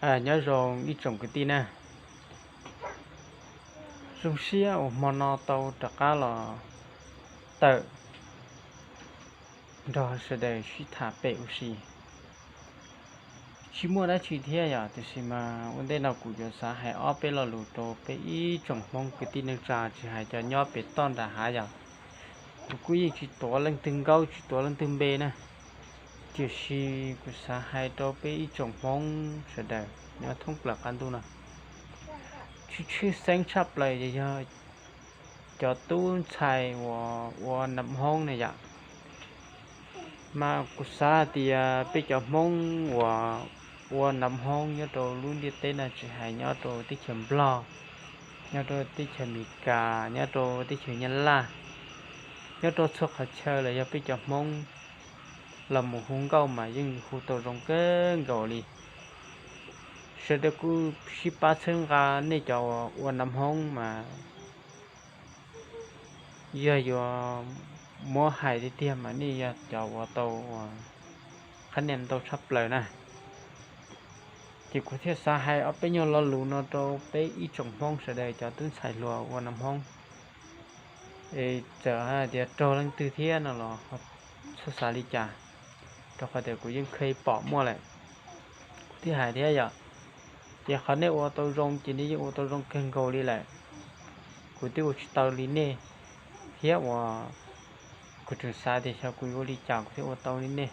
Nyob zoo ib tsoom kwv tij na, zoo siab uas hmo no tau rov qab los tawm nrog sawv daws sib tham pem ua si. Tsis muaj dab tsi thiab yom, tiam sis mas ua ntej no kuv yuav xav hais ob peb lo lus rau peb ib tsoom Hmoob kwv tij neej tsa, tsis hais cov nyob pem toj nram hav yom. Kuv kuj yeej tsis tuav leej twg nkauj tsis tuav leej twg npe na, tiam sis kuv xav hais rau peb ib tsoom Hmoob sawv daws nyob thoob plaws qab ntuj no, tshwj tshwj xeeb tshaj plaws yog cov tub ntxhais uas ua nam hoob na yom. Mas kuv xav hais tias peb cov Hmoob uas ua nam hoob nyob rau lub ntiaj teb no, tsis hais nyob rau teb chaws Nplog, nyob rau teb chaws Amelikas, nyob rau teb chaws Nyab Laj, nyob rau txhua qhov chaw los yog peb cov Hmoob los mus hu nkauj mas yeej hu tau zoo kawg nkaus li. Sawv daws kuj sib pab txhawb nqa nej cov ua nam hoob mas yog yuav muab hais tiag tiag mas nej yog cov uas tau ua qhab nias ntau tshaj plaws na. Ces kuv thiaj xav hais ob peb nyuag lo lus no rau peb ib tsoom Hmoob sawv daws cov tub ntxhais hluas ua nam hoob. Es txawm hais tias raug leej twg thiab no los txhob xav li cas, rau qhov tias kuv yeej kheev pom muaj lawm. Kuv thiaj hais thiab yom. Ces qhov nej ua tau zoo ces nej yeej ua tau zoo kawg nkaus li lawm. Kuv twb ua tsis tau li nej thiab uas kuv tseem xav tias xyov kuv yuav ua li cas kuv thiaj ua tau li nej.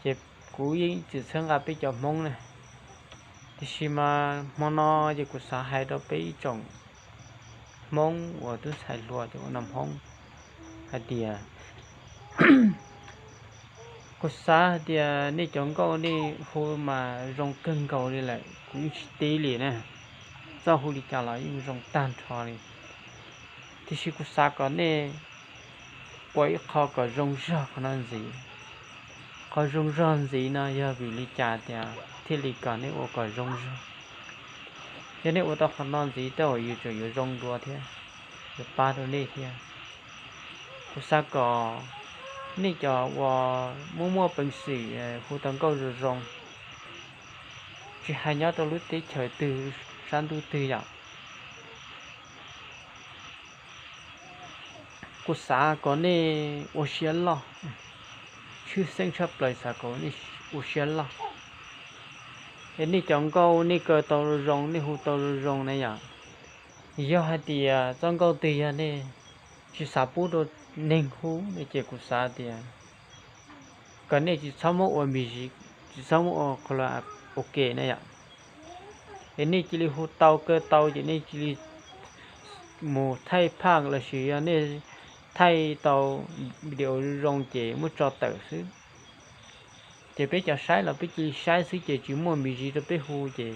Ces kuv yeej ib txwm txhawb nqa peb cov Hmoob na, tiam sis mas hmo no ces kuv xav hais rau peb ib tsoom Hmoob uas tub ntxhais hluas cov ua nam hoob hais tias kuv xav hais tias nej cov nkauj nej hu mas zoo kawg nkaus li lawm, kuv yeej tsis tib li na, txawj hu li cas los yeej zoo tag nrho li. Tiam sis kuv xav kom nej ua ib qho kom zoo zog qhov no ntxiv. Qhov zoo zog ntxiv no yog vim li cas tias thiaj li kom nej ua kom zoo zog? Yog nej ua tau qhov no ntxiv tej zaum yus tseem yuav zoo dua thiab, yuav pab rau nej thiab. Kuv xav kom nej cov uas muaj muaj peev xwm hu tau nkauj zoo zoo, tsis hais nyob rau lub teb chaws twg, sab ntuj twg yom, kuv xav kom nej ua siab loj, tshwj xeeb tshaj plaws xav kom nej ua siab loj. Es nej cov nkauj nej kaw tau zoo, nej hu tau zoo zoo na yom, yog hais tias txoj nkauj twg yog nej tsis xav pub rau neeg hu no ces kuv xav tias kom nej tsis txhob muab ua mis zis, tsis txhob muab ua qhov ua ke na yom. Es nej cia li hu tau kaw tau ces nej cia li mus thaij phaj lossis yog nej thaij tau video zoo ces muab tso tawm xwb. Ces peb cov saib los peb cia li saib xwb ces tsis muaj mis zis rau peb hu ces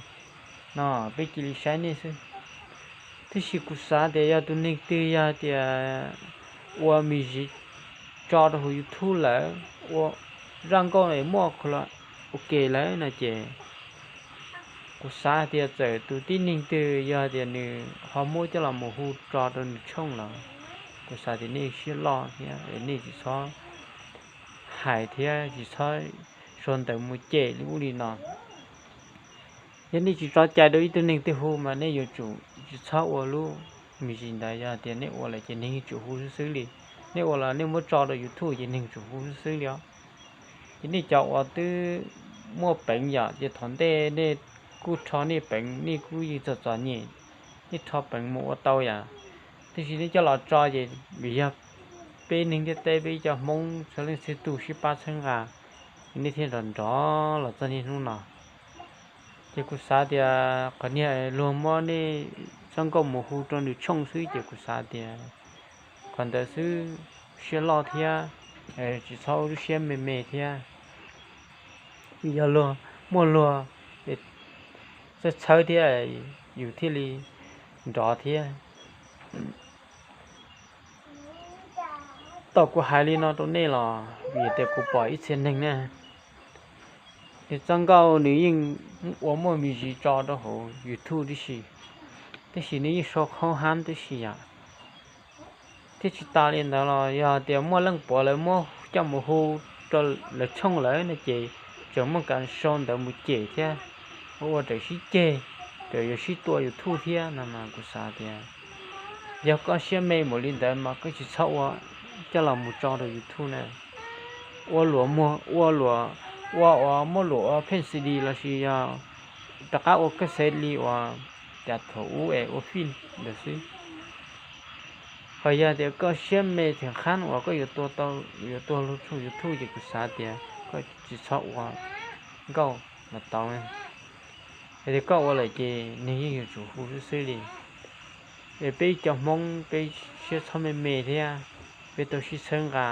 no peb cia li saib nej xwb. Tiam sis kuv xav tias yog tus neeg twg yog tias ua mis zis tso rau hauv YouTube lawm, ua zaj nkauj muaj qhov ua ke lawm no ces kuv xav tias txawm tus tib neeg twg yog tias nws ho muab coj los mus hu tso rau nws tshooj los kuv xav tias nej siab loj thiab nej tsis txhob hais thiab tsis txhob sau ntawv mus cem li ub li no. Yog nej tsis tso cai rau ib tug neeg twg hu mas nej yuav tsum tsis txhob ua lub mis zis ntawd. Yog tias nej ua lawm ces neeg yuav tsum hu xwb xwb li. Nej ua los nej muab tso rau YouTube ces neeg tsum hu xwb xwb li os. Ces nej cov uas twb muaj peev yom, ces thaum ntej nej kuj rho nej peev, nej kuj yeej txom txom nyem, nej rho peev mus ua tau yom. Tiam sis nej coj los tso ces vim yog peb neeg ntiaj teb peb ib co Hmoob txhua leej txhua tus sib pab txhawb nqa, nej thiaj nrov nrov los txog niaj hnub no. Ces kuv xav tias qhov niag luag muab nej txoj nkauj mus hu rau nws tshooj xwb ces kuv xav tias qhov ntawd xwb, siab loj thiab, tsis txhob ua lub siab me me thiab. Yog luag muaj luag txhawb txhawb thiab, yus thiaj li nrov thiab. Tau kuv hais li no rau nej los vim tias kuv pom ib txhia neeg na, nws txoj nkauj nws yeej ua muaj mis zis tso rau hauv YouTube tib si, tab sis nws yeej sau qhaub hab tib si yom. Thiab tsis tas li ntawd los yog tias muaj leej puav lawv muab coj mus hu rau lawv tshooj lawm no ces tseem muaj kev sau ntawv mus cem thiab. ua raws sib ceg, raws yuav sib tua YouTube thiab no mas kuv xav tias yog koj siab me npaum li ntawd mas koj tsis txhob ua coj los mus tso rau YouTube na. Ua luam muag, ua luam, ua uas muab luam ua pheej C D lossis yog rov qab ua koj xev li uas cas thaum ub es ua fij ntawd xwb. Ho yog tias koj siab me theem qhab uas koj yuav tua tau, yuav tua lub tshooj YouTube ces kuv xav tias koj tsis txhob ua nkauj los tau. Yog tias koj ua lawm ces neeg yeej yuav tsum hu xwb xwb li. Es peb ib co Hmoob peb siab txhob me me thiab, peb tau sib txhawb nqa.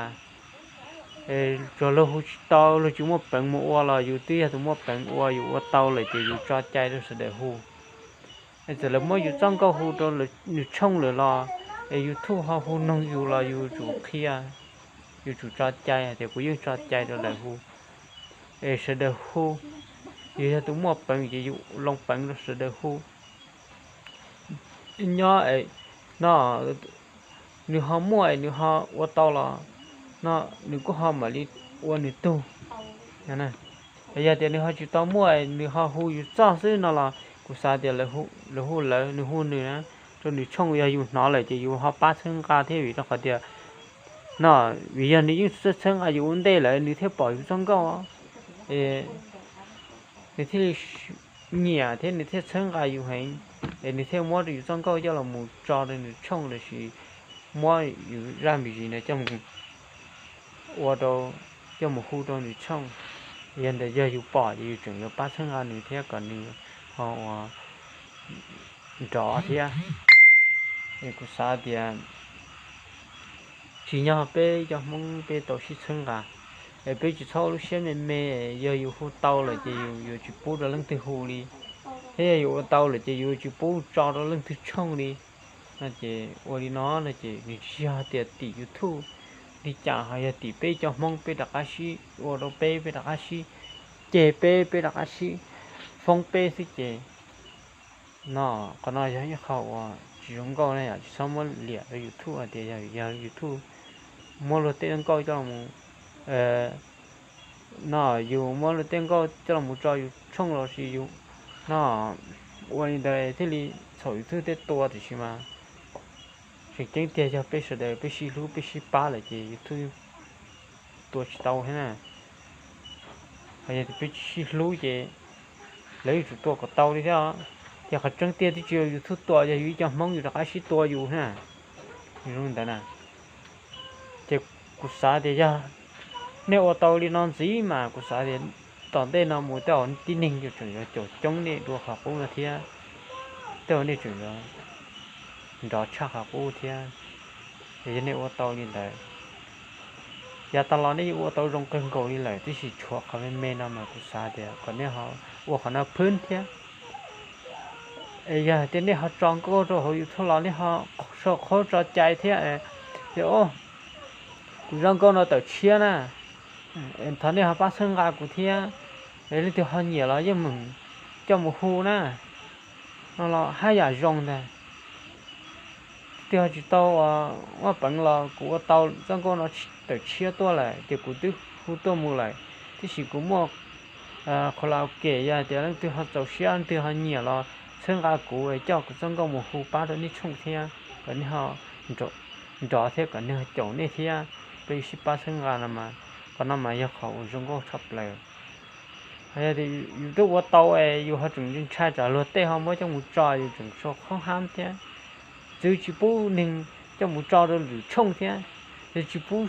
Tsuas luag hu tsis tau, luag tsis muaj peev mus ua los yus twb yog tus muaj peev ua, yus ua tau lawm ces yus tso cai rau sawv daws hu. Es txawm lawv muab yus txoj nkauj hu rau nws tshooj lawm los, es YouTube ho hu noog yus los yus tsum qhia, yus tsum tso cai hais tias kuv yeej tso cai rau lawv hu. Es sawv daws hu, yus yog tus muaj peev ces yus loo peev rau sawv daws hu. Nyob no, nws ho muaj es nws ho ua tau los no, nws kuj ho mam li ua nws tug. Yog tias nws ho tsis tau muaj es nws ho hu yus txoj xwb no los kuv xav tias lawv hu lawv, nws hu nws na, rau nws tshooj yog yus hnov lawm ces yus ho pab txhawb nqa thiab vim rau qhov tias no, vim yog nws yeej txhawb nqa yus ua ntej lawm nws thiaj pom yus txoj nkauj, nws thiaj li nyiam thiab nws thiaj txhawb nqa yus heev, es nws thiaj muab rau yus txoj nkauj coj los mus tso rau nws tshooj lossis muab yus zaj me ntsis ntawd coj mus ua rau, coj mus hu rau nws tshooj. Yog ntawd yog yus pom ces yus tseem yuav pab txhawb nqa nws thiab kom nws ho ua nrov thiab. Es kuv xav tias tsim nyog peb cov Hmoob peb tau sib txhawb nqa, es peb tsis txhob ua lub siab me me, yog yus hu tau lawm ces yus yuav tsis pub rau leej twg hu li, thiab yog yus ua tau lawm ces yus yuav tsis pub tso rau leej twg tshooj li. No ces ua li no no ces nws tsis yog tias tim YouTube li cas, ho yog tim peb cov Hmoob peb rov qab sib ua rau peb, peb rov qab sib ceg peb, peb rov qab sib foob peb xwb ces no, qhov no yog ib qho uas tsis zoo nkauj na, yam tsis txhob muab liam rau YouTube hais tias yog, yog YouTube muab luag tej nkauj coj los, no, yus muab luag tej nkauj coj los tso yus tshooj los sis yus, no, ua li ntawd thiaj li txhaum YouTube tej tua tiam sis mas tseem ceeb tiag yog peb sawv daws peb sib hlub peb sib pab lawm ces YouTube tua tsis tau thiab na. Ho yog tias peb tsis sib hlub ces lawv yuav tsum tua kom tau li thiab. Ces qhov tseeb tiag twb tsis yog YouTube tua, yog yus ib co Hmoob yus rov qab sib tua yus na. Zoo ntawd na. Ces kuv xav tias yog nej ua tau li no ntxiv mas kuv xav tias tom ntej no mus tej zaum tib neeg yuav tseem yuav caum coob nej dua qhov qub no thiab, tej zaum nej tseem yuav nrov tshaj qhov qub thiab. Es yog nej ua tau li ntawd, yav tas los nej yeej ua tau zoo kawg nkaus li lawm, tab sis tshuav qhov me me no mas kuv xav tias kom nej ho ua qhov no phwb thiab. Es yog tias nej ho tso nkauj rau hauv YouTube los nej ho sau qhov tso cai thiab tias, o, kuv zaj nkauj no tawm tshiab na, thov nej ho pab txhawb nqa kuv thiab. Leej twg ho nyiam los yeej meem coj mus hu na, no los haj yam zoo ntag. Twb ho tsis tau muaj peev los kuv ua tau txoj nkauj no tawm tshiab tuaj lawm ces kuv twb hu tuaj mus lawm, tiam sis kuv muaj qhov las kem, yog tias leej twg ho txaus siab leej twg ho nyiam los txhawb nqa kuv es coj kuv txoj nkauj mus hu pab rau nej tshooj thiab kom nej ho nrov thiab kom nws ho caum nej thiab, peb yuav sib pab txhawb nqa no mas, qhov no mas yog qhov uas zoo nkauj tshaj plaws. Yog tias yus twb ua tau es yus ho tseem ntshai tsam luag tej ho muab coj mus tso yus tseem sau qhov hab thiab. Txwv tsis pub neeg coj mus tso rau lwm tshooj thiab, txwv tsis pub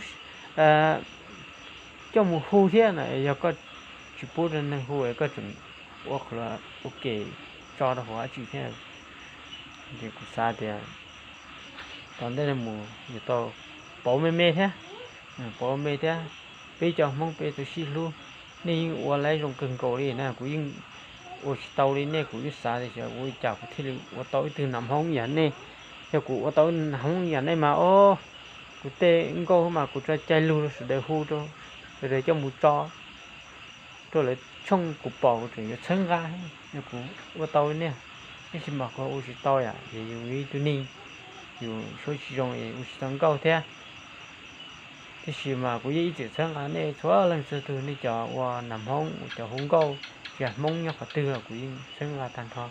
coj mus hu thiab no, yog koj tsis pub rau neeg hu es koj tseem ua qhov ua ke tso rau hauv dab tsi thiab. Ces kuv xav tias tom ntej no mus yuav tau pauv me me thiab, pauv me thiab. Peb cov Hmoob peb tau sib hlub, nej yeej ua lawv zoo kawg nkaus li na, kuv yeej ua tsis tau li nej, kuv yeej xav tias xyov ua li cas kuv thiaj li ua tau ib tug nam Hmoob yam nej. Yog kuv ua tau ib tug nam Hmoob yam nej mas o, kuv tej nkauj mas kuv tso cai lug rau sawv daws hu rau, sawv daws coj mus tso rau lawv tshooj, kuv pom kuv tseem yuav txhawb nqa. Yog kuv ua tau li nej, tab sis mas kuv ua tsis tau yam, yus ib tug neeg, yus suab tsis zoo es ua tsis tau nkauj thiab. Tiam sis mas kuv yeej ib txwm txhawb nqa nej txhua leej txhua tus, nej cov ua nas Hmoob, cov hu nkauj, tsis hais Hmoob nyob qhov twg los kuv yeej txhawb nqa tag nrho.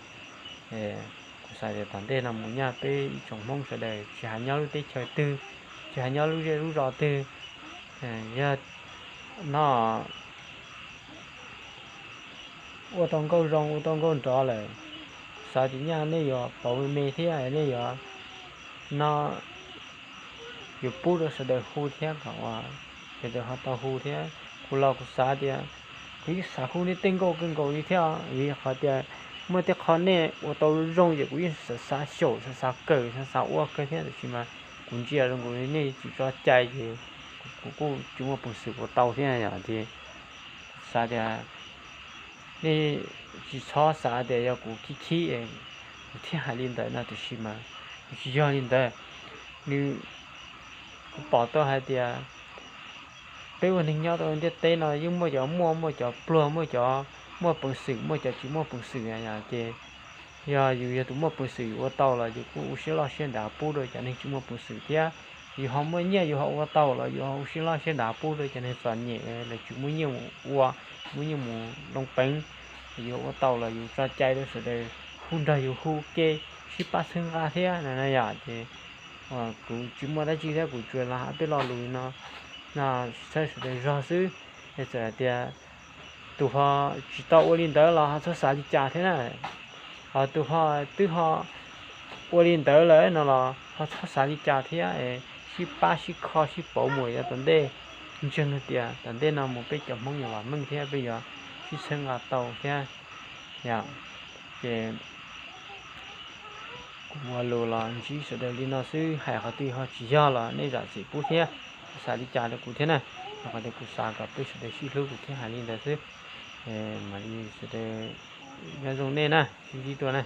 Kuv xav tias tom ntej no mus nyaj peb ib tsoom Hmoob sawv daws tsis hais nyob lub teb chaws twg, tsis hais nyob lub zej lub zos twg, yog no ua tau nkauj zoo ua tau nkauj nrov lawm, xav tias nyaj nej yuav pauv me me thiab nej yuav no yuav pub rau sawv daws hu thiab kom uas sawv daws ho tau hu thiab. Kuv los kuv xav tias kuv yeej xav hu nej tej nkauj kawg nkaus li thiab, vim qhov tias muaj tej qho nej ua tau zoo ces kuv yeej xav xav xyaum xav xav kawm xav xav ua kawg thiab, tiam sis mas kuv ntsia zoo nkaus li nej tsis tso cai ces kuv kuj tsis muaj peev xwm ua tau thiab yom. Ces xav tias nej tsis txhob xav tias yog kuv khib khib kuv thiaj hais li ntawd no, tiam sis mas nws tsis yog li ntawd. Nws, kuv pom tau hais tias peb ua neeg nyob rau ntiaj teb no yeej muaj cov muaj, muaj cov pluag, muaj cov muaj peev xwm, muaj cov tsis muaj peev xwm. Ces yog yus yog tus muaj peev xwm yus ua tau los yus kuj ua siab loj siab dav pub rau cov neeg tsis muaj peev xwm thiab. Yus ho muaj nyiaj yus ho ua tau los yus ho ua siab loj siab dav pub rau cov neeg txom nyem, lawv tsis muaj nyiaj mus ua, muaj nyiaj mus loo peev. Yus ua tau los yus tso cai rau sawv daws hu nrog yus hu ke, sib pab txhawb nqa thiab no yom. Ces kuv tsis muaj dab tsi thiab, kuv tsuas los hais peb lo lus no, no txhawb sawv daws zog xwb. Es txawm hais tias tus ho tsis tau ua li ntawd los ho txhob xav li cas thiab na, ho tus ho twb ho ua li ntawd lawm no los ho txhob xav li cas thiab, sib pab sib kho sib pauv mus yav tom ntej. Ntseeg tias tom ntej no mus peb cov Hmoob yuav vam meej thiab peb yuav sib txhawb nqa tau thiab. Ces kuv ua lus los ntsib sawv daws li no xwb, hais qhov twg ho tsis yog los nej zam txim pub thiab. Xav li cas rau kuv thiab na, rau qhov tias kuv xav kom peb sawv daws sib hlub kuv thiaj hais li ntawd xwb. Mam li sawv daws nyob zoo nej na, sib ntsib dua na.